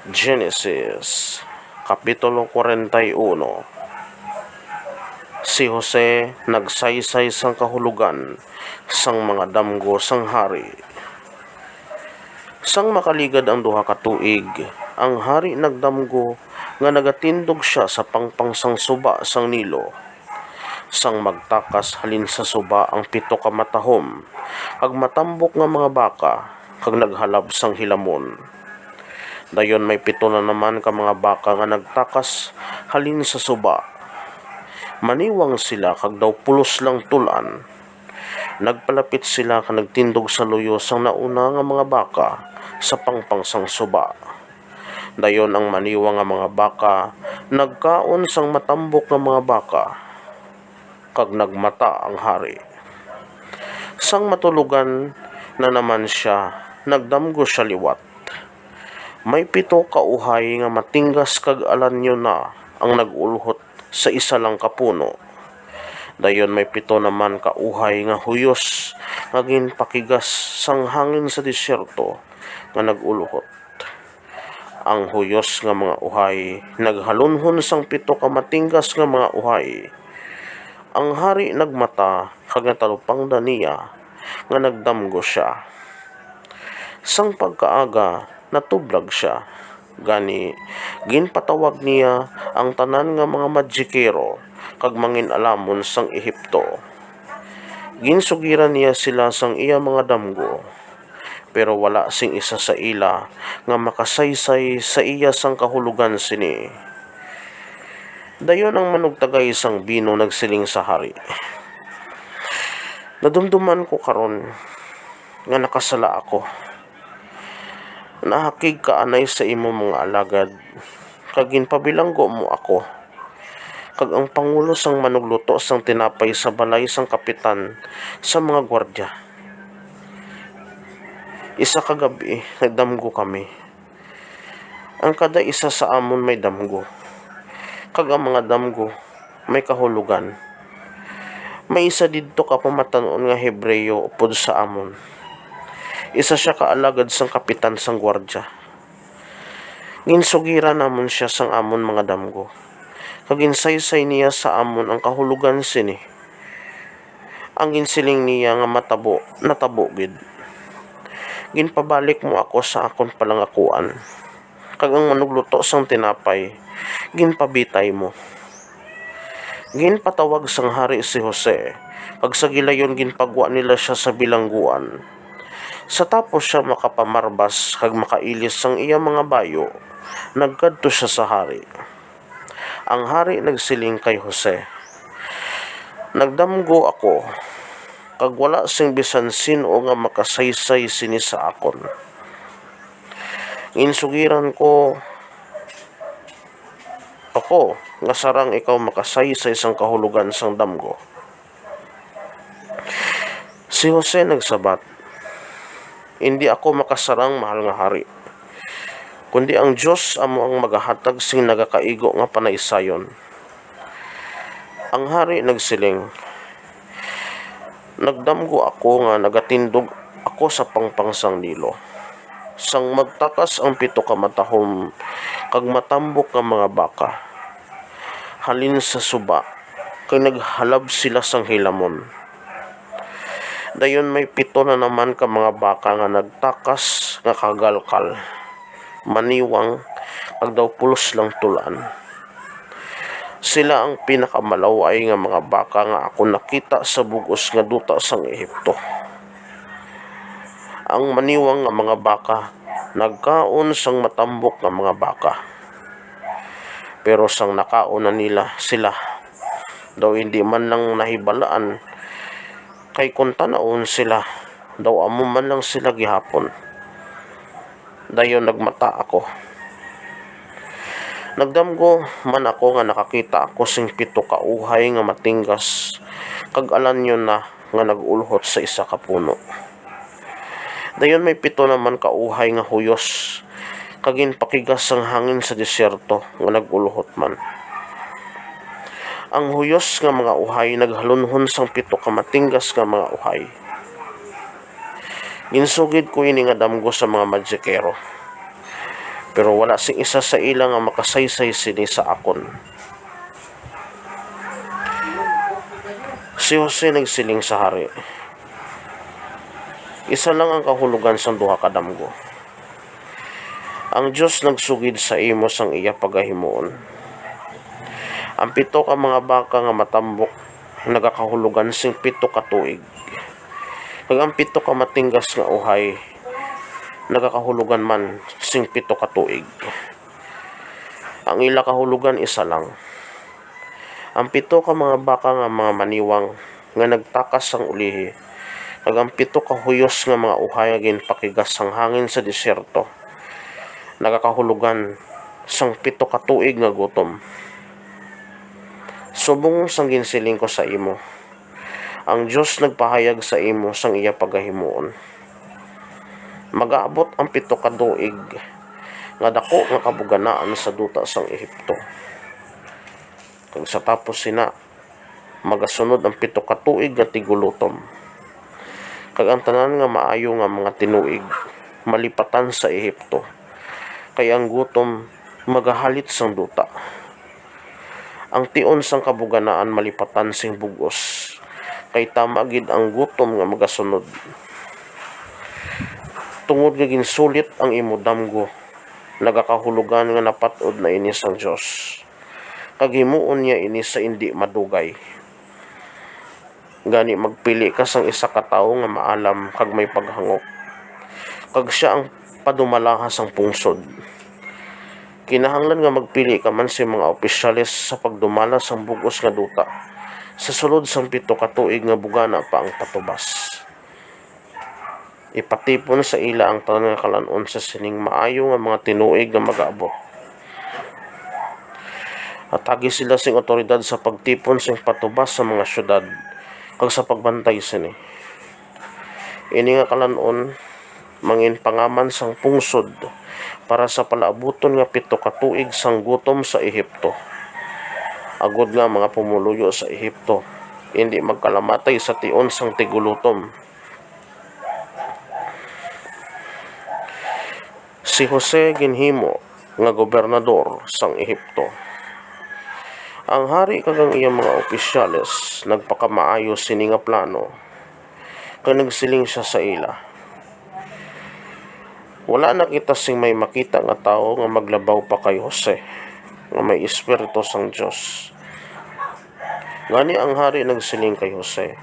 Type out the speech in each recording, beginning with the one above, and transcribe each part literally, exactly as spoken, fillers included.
Genesis, Kapitulo forty-one. Si Jose nagsaysay sang kahulogan sang mga damgo sang hari. Sang makaligad ang duha ka tuig, ang hari nagdamgo nga nagatindog sia sa pangpang sang suba sang Nilo. Sang magtakas halin sa suba ang pito ka matahom kag matambok nga mga baka, kag naghalab sang hilamon. Dayon may pito na naman ka mga baka nga nagtakas halin sa suba. Maniwang sila kag daw pulos lang tul-an. Nagpalapit sila kag nagtindog sa luyo sang nauna nga mga baka sa pangpang sang suba. Dayon ang maniwang nga mga baka nagkaon sang matambok nga mga baka, kag nagmata ang hari. Sang matulogan na naman sia, nagdamgo sia liwat. May pito ka uhay nga matinggas kag alanyo na ang nag-ulhot sa isa lang ka puno. Dayon may pito naman ka uhay nga huyos nga ginpakigas sang hangin sa desierto nga nag-ulhot. Ang huyos nga mga uhay naghalunhon sang pito ka matinggas nga mga uhay. Ang hari nagmata kag natalupangdan niya nga nagdamgo sia. Sang pagkaaga, natublag sia. Gani, ginpatawag niya ang tanan nga mga madjikero kag mangin-alamon sang Ehipto. Ginsugiran niya sila sang iya mga damgo, pero wala sing isa sa ila nga makasaysay sa iya sang kahulogan sini. Dayon ang manugtagay sang bino nagsiling sa hari, "Nadumduman ko karon nga nakasala ako. Nahakig ka anay sa imo mga alagad, kag ginpabilanggo mo ako, kag ang pangulo sang manugluto sang tinapay sa balay sang kapitan sa mga gwardya. Isa ka gab-i, nagdamgo kami. Ang kada isa sa amon may damgo, kag ang mga damgo may kahulogan. May isa didto ka pamatan-on nga Hebreo upod sa amon. Isa sia ka alagad sang kapitan sang gwardya. Ginsugiran namon sia sang amon mga damgo, kag ginsaysay niya sa amon ang kahulogan sini. Ang ginsiling niya nga matabo, natabo gid. Ginpabalik mo ako sa akon palangakuan, kag ang manugluto sang tinapay, ginpabitay mo." Ginpatawag sang hari si Jose, kag sa gilayon ginpagwa nila sia sa bilangguan. Sa tapos sia makapamarbas kag makailis sang iya mga bayo, nagkadto sia sa hari. Ang hari nagsiling kay Jose, "Nagdamgo ako, kag wala sing bisan sin-o nga makasaysay sini sa akon. Ginsugiran ko ako nga sarang ikaw makasaysay sang kahulogan sang damgo." Si Jose nagsabat, "Indi ako makasarang, mahal nga hari, kundi ang Dios amo ang magahatag sing nagakaigo nga panaysayon." Ang hari nagsiling, "Nagdamgo ako nga nagatindog ako sa pangpang sang Nilo, sang magtakas ang pito ka matahom kag matambok nga mga baka halin sa suba, kag naghalab sila sang hilamon. Dayon may pito na naman ka mga baka nga nagtakas nga kagalkal, maniwang, kag daw pulos lang tul-an. Sila ang pinakamalaw-ay nga mga baka nga ako nakita sa bug-os nga duta sang Ehipto. Ang maniwang nga mga baka nagkaon sang matambok nga mga baka. Pero sang nakaon na nila sila, daw indi man lang nahibalaan, kay kon tan-awon sila, daw amo man lang sila gihapon." Dayon nagmata ako. Nagdamgo man ako nga nakakita ako sing pito ka uhay nga matinggas kag alanyon na nga nag-ulhot sa isa ka puno. Dayon may pito naman ka uhay nga huyos, kag ginpakigas sang hangin sa desierto nga nag-ulhot man. Ang huyos nga mga uhay naghalunhon sang pito ka matinggas nga mga uhay. Ginsugid ko ini nga damgo sa mga madjikero, pero wala sing isa sa ila nga makasaysay sini sa akon. Si Jose nagsiling sa hari, "Isa lang ang kahulogan sang duha ka damgo. Ang Dios nagsugid sa imo sang iya pagahimuon. Ang pito ka mga baka nga matambok nagakahulogan sing pito ka tuig, kag ang pito ka matinggas nga uhay nagakahulogan man sing pito ka tuig. Ang ila kahulogan isa lang. Ang pito ka mga baka nga mga maniwang nga nagtakas sang ulihi, kag ang pito ka huyos nga mga uhay nga ginpakigas sang hangin sa desierto, nagakahulogan sang pito ka tuig nga gutom. Subong sang ginsiling ko sa imo, ang Dios nagpahayag sa imo sang iya pagahimuon. Magaabot ang pito ka tuig nga daku nga kabuganaan sa duta sang Ehipto. Kag sa tapos sina, magasunod ang pito ka tuig nga tigulutom. Kag ang tanan nga maayo nga mga tinuig malipatan sa Ehipto, kay ang gutom magahalit sang duta. Ang tion sang kabuganaan malipatan sing bug-os, kay tama gid ang gutom nga magasunod. Tungod nga ginsulit ang imo damgo, nagakahulogan nga napat-od na ini sang Dios, kag himuon niya ini sa indi madugay. Gani, magpili ka sang isa ka tawo nga maalam kag may paghangop, kag sia ang padumalaha sang pungsod. Kinahanglan nga magpili ka man sing mga opisyales sa pagdumala sang bug-os nga duta, sa sulod sang pito ka tuig nga bugana pa ang patubas. Ipatipon sa ila ang tanan nga kalan-on sa sining maayo nga mga tinuig nga magaabot. Hatagi sila sing awtoridad sa pagtipon sing patubas sa mga siyudad kag sa pagbantay sini. Ini nga kalan-on manginpangaman sang pungsod para sa palaabuton nga pito ka tuig sang gutom sa Ehipto, agod nga ang mga pumoluyo sa Ehipto indi magkalamatay sa tion sang tigulutom. Si Jose ginhimo nga gobernador sang Ehipto. Ang hari kag ang iya mga opisyales nagpakamaayo sini nga plano, kag nagsiling sia sa ila, "Wala na kita sing may makita nga tawo nga maglabaw pa kay Jose, nga may espiritu sang Dios." Gani ang hari nagsiling kay Jose,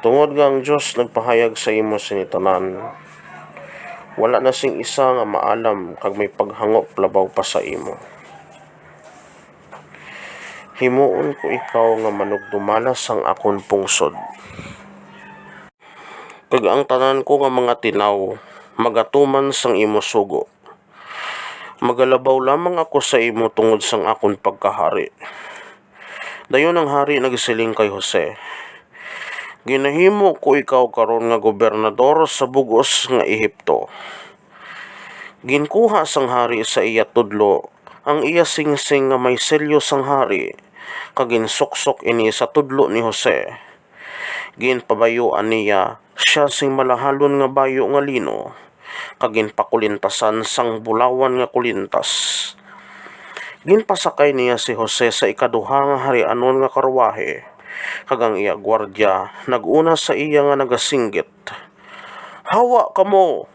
"Tungod nga ang Dios nagpahayag sa imo sini tanan, wala na sing isa nga maalam kag may paghangop labaw pa sa imo. Himuon ko ikaw nga manugdumala sang akon pungsod, kag ang tanan ko nga mga tinaw magatuman sang imo sugo. Magalabaw lamang ako sa imo tungod sang akon pagkahari." Dayon ang hari nagsiling kay Jose, "Ginahimo ko ikaw karon nga gobernador sa bug-os nga Ehipto." Ginkuha sang hari sa iya tudlo ang iya singsing nga may selyo sang hari, kag ginsuksok ini sa tudlo ni Jose. Ginpabayuan niya sia sing malahalon nga bayu nga lino, kag ginpakulintasan sang bulawan nga kulintas. Ginpasakay niya si Jose sa ikaduha nga harianon nga karwahe, kag ang iya gwardya nag-una sa iya nga nagasinggit, "Hawa kamo!"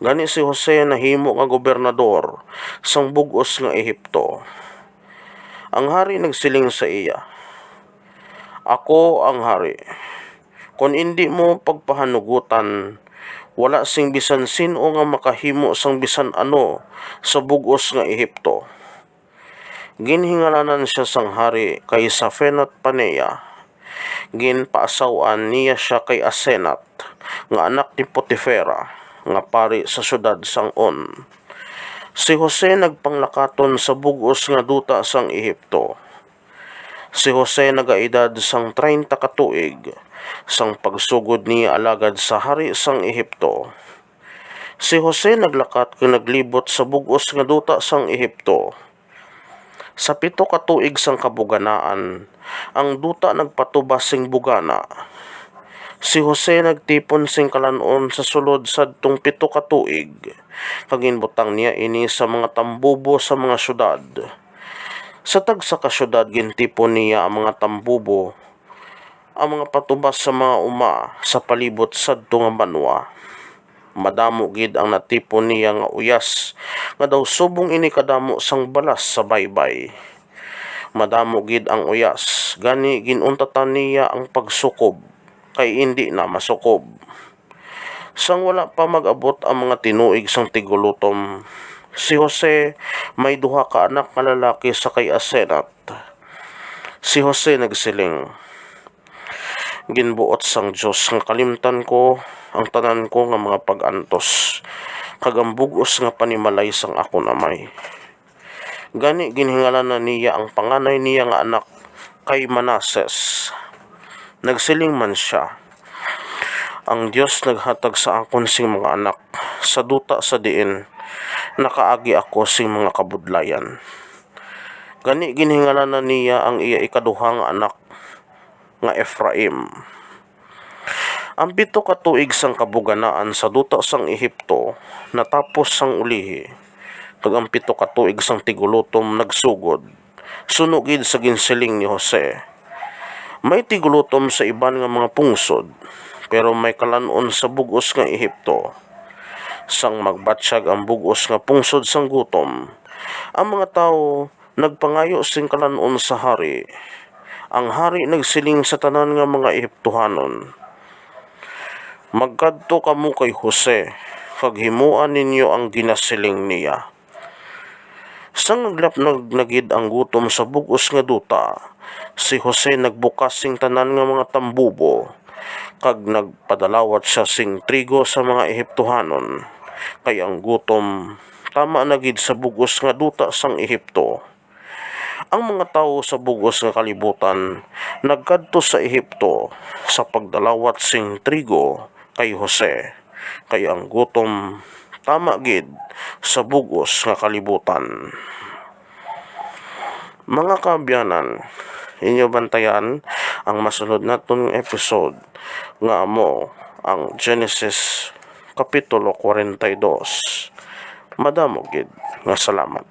Gani si Jose nahimo nga gobernador sang bug-os nga Ehipto. Ang hari nagsiling sa iya, "Ako ang hari. Kon indi mo pagpahanugotan, wala sing bisan sin-o nga makahimo sang bisan ano sa bug-os nga Ehipto." Ginhingalanan sia sang hari kay Safenat Panea. Ginpaasaw-an niya sia kay Asenat, nga anak ni Potifera, nga pari sa siyudad sang On. Si Jose nagpanglakaton sa bug-os nga duta sang Ehipto. Si Jose nagaedad sang treinta ka tuig sang pagsugod niya alagad sa hari sang Ehipto. Si Jose naglakat kag naglibot sa bug-os nga duta sang Ehipto. Sa pito ka tuig sang kabuganaan, ang duta nagpatubas sing bugana. Si Jose nagtipon sing kalan-on sa sulod sadtong pito ka tuig, kag ginbutang niya ini sa mga tambubo sa mga siyudad. Sa tagsa ka siyudad gintipon niya ang mga tambubo, ang mga patubas sa mga uma sa palibot sadto nga banwa. Madamo gid ang natipon niya nga uyas, nga daw subong ini kadamo sang balas sa baybay. Madamo gid ang uyas, gani ginuntatan niya ang pagsukob, kay indi na masukob. Sang wala pa mag-abot ang mga tinuig sang tigulutom, si Jose may duha ka anak nga lalaki sa kay Asenat. Si Jose nagsiling, "Ginbuot sang Dios nga kalimtan ko ang tanan ko nga mga pag-antos, kag ang bug-os nga panimalay sang akon amay." Gani ginhingalanan niya ang panganay niya nga anak kay Manases. Nagsiling man sia, "Ang Dios naghatag sa akon sing mga anak sa duta sa diin nakaagi ako sing mga kabudlayan." Gani ginhingalanan niya ang iya ikaduha nga anak nga Efraim. Ang pito ka tuig sang kabuganaan sa duta sang Ehipto natapos sang ulihi, kag ang pito ka tuig sang tigulutom nagsugod, suno gid sa ginsiling ni Jose. May tigulutom sa iban nga mga pungsod, pero may kalan-on sa bug-os nga Ehipto. Sang magbatyag ang bug-os nga pungsod sang gutom, ang mga tawo nagpangayo sing kalan-on sa hari. Ang hari nagsiling sa tanan nga mga Ehiptohanon, "Magkadto kamo kay Jose, kag himoa ninyo ang ginasiling niya." Sang naglapnag na gid ang gutom sa bug-os nga duta, si Jose nagbukas sing tanan nga mga tambubo, kag nagpadalawat sia sing trigo sa mga Ehiptohanon, kay ang gutom tama na gid sa bug-os nga duta sang Ehipto. Ang mga tawo sa bug-os nga kalibutan nagkadto sa Ehipto sa pagdalawat sing trigo kay Jose, kay ang gutom tama gid sa bug-os nga kalibutan. Mga kaabyanan, inyo bantayan ang masunod naton nga episode, nga amo ang Genesis Kapitulo forty-two. Madamo gid nga salamat.